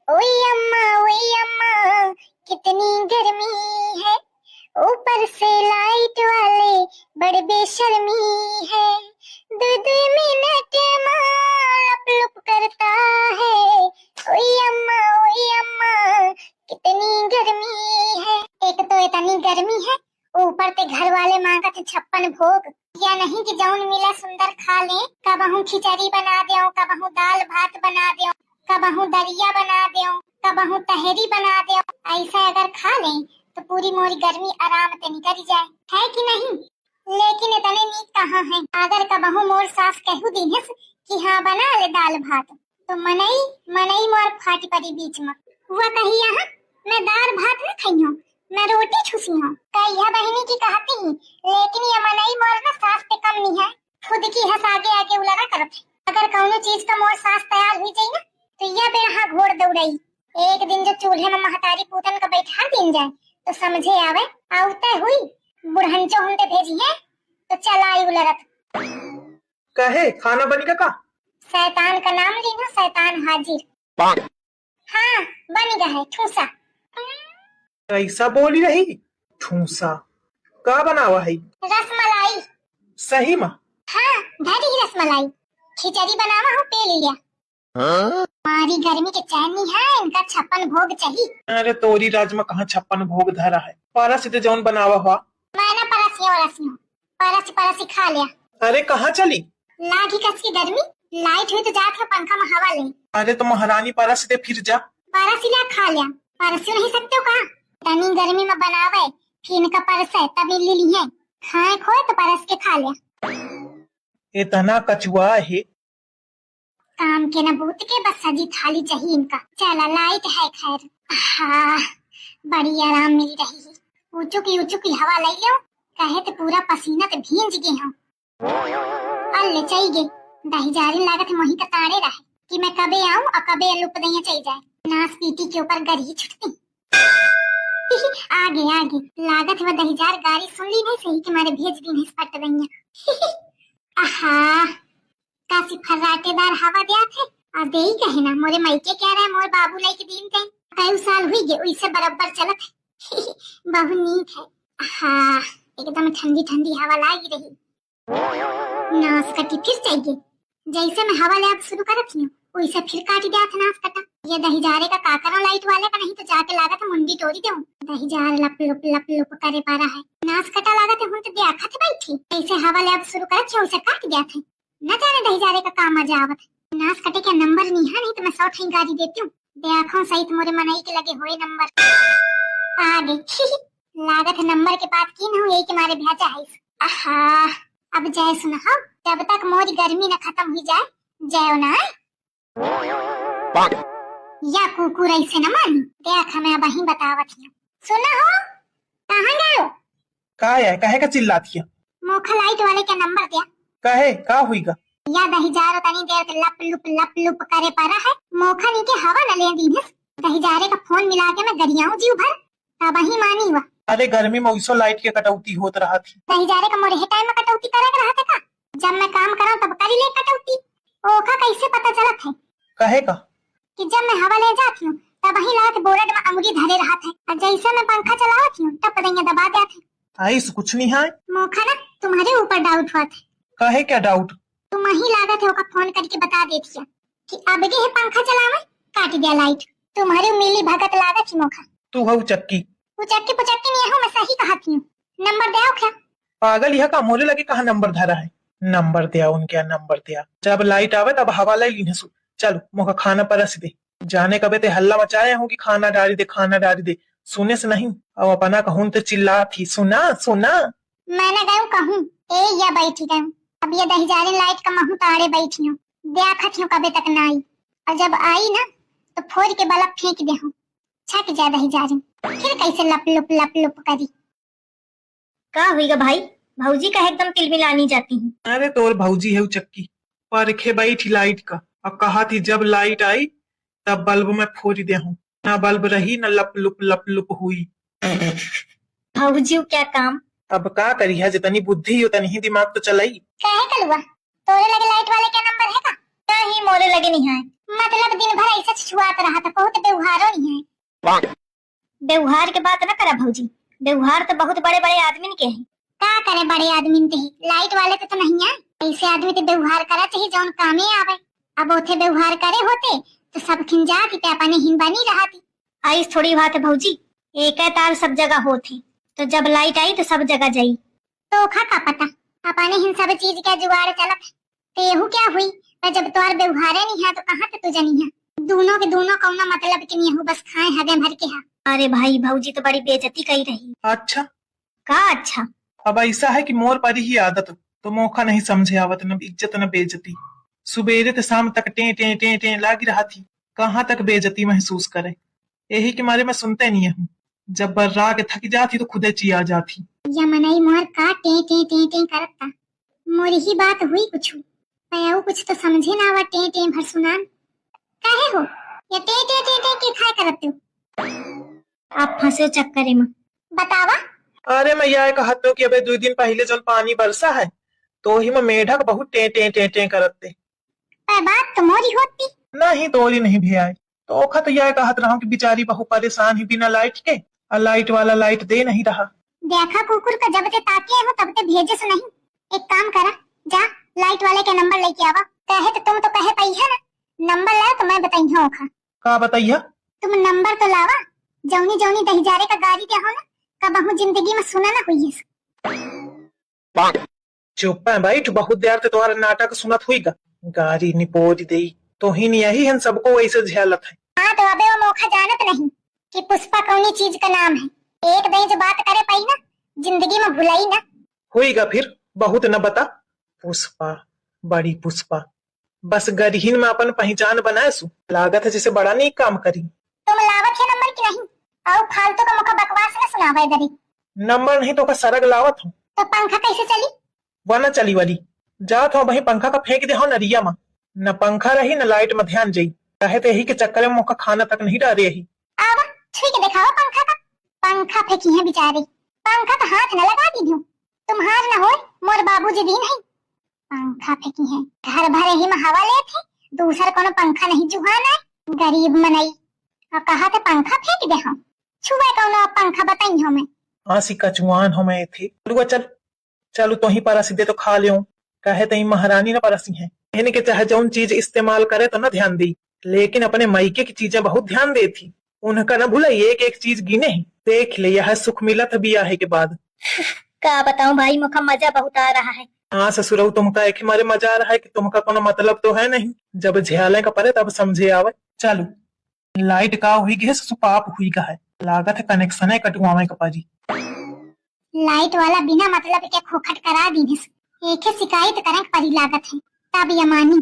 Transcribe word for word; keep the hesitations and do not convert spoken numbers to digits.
ओए अम्मा, ओए अम्मा, कितनी गर्मी है, ऊपर से लाइट वाले बड़े बेशर्मी है। दो दो मिनट में लप लुप करता है। ओए अम्मा, ओए अम्मा, कितनी गर्मी है। एक तो इतनी गर्मी है, ऊपर ते घर वाले मांगत छप्पन भोग। या नहीं कि जौन मिला सुंदर खा ले। कबहूँ खिचड़ी बना देओ, कबहूँ दाल भात बना देओ, कबहूँ दरिया बना देओ, कबहूँ तहरी बना देओ। ऐसा अगर खा ले तो पूरी मोरी गर्मी आराम ते निकल जाए, है कि नहीं? लेकिन इतने नीक कहाँ है, अगर कबहूँ मोर सास कहू दीनस कि हाँ बना ले दाल भात, तो मनई, मनई मोर फाटी परी बीच में। वह कही, "यहाँ मैं दाल भात न खइहूँ, मैं रोटी छुसिहूँ।" कहिया बहिनी की कहती ही, लेकिन ये मनई मोर न सास ते कम नहीं है, खुद की हंस आगे आगे उलरा करत है। अगर कौनो चीज का मोर सास तैयार हुई जाई ना, तो यह बेर हाँ घोड़ दौड़ाई। एक दिन जो चूल्हे में महतारी पूतन का बैठा दीन जाए, तो समझे आवे, आवते हुई बुढ़ंचो हुंदे भेजी है, तो चला आई उलरत। कहे, खाना बनी का का? शैतान का नाम ली ना, शैतान हाजिर। हाँ, बनी का है, ठूसा। कैसा बोली रही? ठूसा? का बनावा है? रसमलाई। सही मा? हाँ, धरी रसमलाई। खिचड़ी बनावा हूँ, पी लिया। हाँ? मारी गर्मी के चैन नहीं है, इनका छप्पन भोग चाहिए। अरे तोरी राज मा कहाँ छप्पन भोग धरा है? परस दे जौन बनावा हुआ। मैं ना परसियो, परसियो। परस, परस ही खा लिया। अरे कहाँ चली? लागी कस की गर्मी, लाइट हुई तो जात है पंखा में हवा ले। अरे तो महारानी परस दे फिर जा। परस ही लिया, खा लिया। परस ही नहीं सकते हो का? इतनी गर्मी में बनावे, फिर इनका परस है, तब ये ले ली है। खाए खोए तो परस के खा लिया। इतना कचुआ है। काम के न बूत के, बस सजी थाली चाहिए इनका। चला लाइट है खैर। हाँ, बड़ी आराम मिल रही है। ऊँचू की ऊँचू की हवा ले लो, कहे तो पूरा पसीना ते भींज गए हम। अल्ले चई गए, दहिजारिन लागत मोही का ताड़े रहे कि मैं कबे आऊं और कबे लुप दइया चई जाए। नास पीटी के ऊपर गरी छुटती। आगे, आगे, लागत है दहिजार गारी सुन ली नहीं सही के मारे भेज दी नहीं पट दइया। आहा, कासी फर्राटेदार हवा दिया थे। और देई कहे ना, मोरे मायके क्या रहे, मोर बाबू लाई के दिन थे। कई साल हुई गए, उइसे बराबर चलत है। बहुत नीक है। हाँ, एकदम ठंडी ठंडी हवा लागी रही। नास कटी फिर चाहिए। जैसे मैं हवा ले अब शुरू करत ही हूँ, वैसे फिर काट दिया था नास कटा। ये दहिजारे का का करा लाइट वाले का, नहीं तो जाके लागत मुंडी तोड़ी देऊं। दहिजार लप लुप लप लुप करे पा रहा है। नास कटा लागत है, हम तो देखा थे बैठी। जैसे हवा ले अब शुरू करत ही हूँ, वैसे काट दिया था। न जाने दहिजारे का का मजा आवत है। नास कटे के नंबर नहीं है, नहीं तो मैं सौ ठई गारी देती हूँ। देखो सही तुम्हारे मनई के लगे हुए नंबर। आ गई। लागत है नंबर के बात की न हो, यही के मारे भेजा है। आहा, अब जय सुना हो, जब तक मोरी गर्मी न खत्म हुई जाए, जय ना आए। या कुकुर ऐसे न मानी, देख हमें अब ही बतावत ही। सुना हो, कहाँ गए हो? का है, काहे का चिल्लात हिया? मोखा लाइट वाले के नंबर दिया। काहे, का हुई गा? या दहिजारो तनी देर के लप लुप लप लुप करे पड़ा है। मोखा नी के हवा न ले दीनस। दहिजारे का फोन मिला के मैं गरियाऊं जीव भर, तब ही मानी हुआ। अरे गर्मी में वैसो लाइट के कटौती होत रहा थी। दहिजारे का मोरे टाइम में कटौती करे के रहा थे का? जब मैं काम करा तब करी ले कटौती। ओखा कैसे पता चलत है? कहे का? कि जब मैं हवा ले जात हूँ, तब ही लात बोर्ड में अंगुरी धरे रहत है, और जैसे मैं पंखा चलावत हूँ, तब पतैया दबा देत है। ऐस कुछ नहीं है। मोखा ना, तुम्हारे ऊपर डाउट हुआ था। काहे क्या डाउट? तुम ही लागत है ओका फोन करके बता देत हिया कि अब गे है पंखा चलावे, काट दिया लाइट। तुम्हारे मिली भगत लागत ही मोखा। तू हऊ चक्की। उचक्की पुचक्की नहीं हो, मैं सही कहत हूँ। नंबर दे आओ क्या? पागल यह का, मोरे लगे कहाँ नंबर धरा है? नंबर दे आओ उनके, नंबर दे आओ। जब लाइट आवे तब हवा ले लीन हसू। चलो मोका खाना परस दे। जाने कबे ते हल्ला मचाए हो कि खाना डारी दे, खाना डारी दे। सुने से नहीं, अब अपना कहून ते चिल्ला थी, सुना, सुना। मैं ना गयूं कहूं, ए या बैठी गयूं। अब ये दहिजारिन लाइट का महू ताड़े बैठी हूँ, देखत हूँ कबे तक ना आई। और जब आई ना, तो फोड़ के बल्ब फेंक दे हूँ। छट जा दहिजारिन, फिर कैसे लप लुप लप लुप करी। का हुई गा भाई? भौजी का एकदम तिलमिलानी जाती है। अरे तोर भौजी है उचक्की, परखे बैठी लाइट का, और कहा थी जब लाइट आई तब बल्ब में फोड़ दे हूँ, ना बल्ब रही ना लप लुप लप लुप हुई। भौजी क्या काम? अब का करी है, जितनी बुद्धि उतनी ही दिमाग तो चलाई। काहे कलुआ, तोरे लगे लाइट वाले क्या नंबर है का? नहीं, मोरे लगे नहीं है। मतलब दिन भर ऐसे छुआत रहत, बहुत व्यवहारो नहीं है। व्यवहार के बात न करा भौजी, व्यवहार तो बहुत बड़े बड़े आदमी के है। का करे बड़े आदमी ते ही, लाइट वाले तो, तो नहीं है। ऐसे आदमी ते व्यवहार करा चाहिए जौन कामे आवे। अब ओथे व्यवहार करे होते तो सब खिंजाती ते अपने हिन बनी रहती। ऐस थोड़ी बात है भौजी, एक तार सब जगह होत है, तो जब लाइट आई तो सब जगह जाई। तो ओखा का पता, अपने हिन सब चीज के जुगाड़ चलत है। तो एहू क्या हुई, पर जब तोहार व्यवहारे नहीं है तो कहाँ से तू जनी है? दोनों के दोनों कौनो मतलब के नहीं हो, बस खाए हगे भर के हा। अरे भाई, भौजी तो बड़ी बेइज्जती कई रही। अच्छा। का अच्छा? अब ऐसा है कि मोर परी ही आदत, तो मोखा नहीं समझे आवत, न इज्जत न बेइज्जती। सुबेरे ते शाम तक टें टें टें टें लागी रहत ही, कहाँ तक बेइज्जती महसूस करे। यही के मारे मैं सुनते नहीं हूँ। जब बर्रा के थक जात ही तो खुदे चिया जात ही। या मनई मोर का टें टें टें टें करत ता। मोर ही बात हुई कुछ। पयाऊ कुछ तो समझे ना आवा, टें टें भर सुनान। काहे हो? या टें टें टें टें के खाए करत हो? आप फंसे चक्करे में। बतावा। अरे मैं यह कहत हूँ कि अबे दो दिन पहले जौन पानी बरसा है, तो ही में मेढक बहुत टें टें टें टें करत थे। पर बात तो मोरी होती। नहीं, तोरी नहीं भैया। तो ओखा तो यह कहत रहूं कि बेचारी बहुत परेशान ही बिना लाइट के, और लाइट वाला लाइट दे नहीं रहा। देखा कुकुर का, जब ते ताके हो तब ते भेजे से नहीं। एक काम करा, जा लाइट वाले के नंबर लेके आवा। कहे तो तुम तो कहे पई है ना, नंबर लाओ तो मैं बताई हूँ ओखा। का बताइया? तुम नंबर तो लावा, जौनी जौनी दहिजारे का गारी दे हो ना, कबहू जिंदगी में सुना ना हुई है। चुप है बैठ, बहुत देर ते तुम्हारा नाटक सुनत हुई गा। गारी निपोज देई, तोहिन यही हन सबको वैसे झेलत है। हाँ, तो अबे वो मोखा जानत नहीं कि पुष्पा कौनी चीज का नाम है। एक दई जो बात करे पाई ना, जिंदगी में भुलाई ना। होई गा फिर, बहुत न बता। पुष्पा, बड़ी पुष्पा, बस गरिहिन में अपन पहचान बनाए सु। लागत है जैसे बड़ा नीक काम करी। तुम लावत है नंबर कि नहीं? और फालतू का मोखा बकवास न सुनावे दरी। नंबर नहीं तो का सरग लावत हूँ। तो पंखा कैसे चली? वह न चली वाली। जात हो वही पंखा का फेंक दे हो नरिया में। न पंखा रही न लाइट में ध्यान जाई। कहे ते यही के चक्कर में मोखा खाना तक नहीं डारे ही। आवा, छुई के दिखावा पंखा का। पंखा फेंकी है बेचारे। पंखा का हाथ न लगा दी हूँ। तुम्हार न होए, मोर बाबूजी दी नहीं। पंखा फेंकी है। घर भरे ही में हवा लेत है, दूसर कोनो पंखा नहीं जुहान है। गरीब मनई। और कहा थे पंखा फेंक दे हम। छुए कोनो पंखा बताई हमें। आसी कचुआन हमें थे। लुआ चल, चलू तोही परसी दे तो खा लेओ, कहे तई महारानी न परसी हैं। इनके चाहे जौन चीज इस्तेमाल करे तो न ध्यान दी, लेकिन अपने मायके की चीजें बहुत ध्यान देती। उनका न भुलाई, एक एक चीज गिने ही। देख ले, यह सुख मिलत बियाहे के बाद। का बताऊं भाई, मुखा मजा बहुत आ रहा है। हाँ ससुरऊ, तुमका एक ही मारे मजा आ रहा है कि तुमका कोनो मतलब तो है नहीं। जब झेले का परे तब समझे आवे। चलू, लाइट का हुई गए ससु, पाप हुई गा है। लागत है कनेक्शने कटवावे का परी। लाइट वाला बिना मतलब के खोखट करा दीहिस। एके शिकायत करे के परी लागत है, तब ये मानी।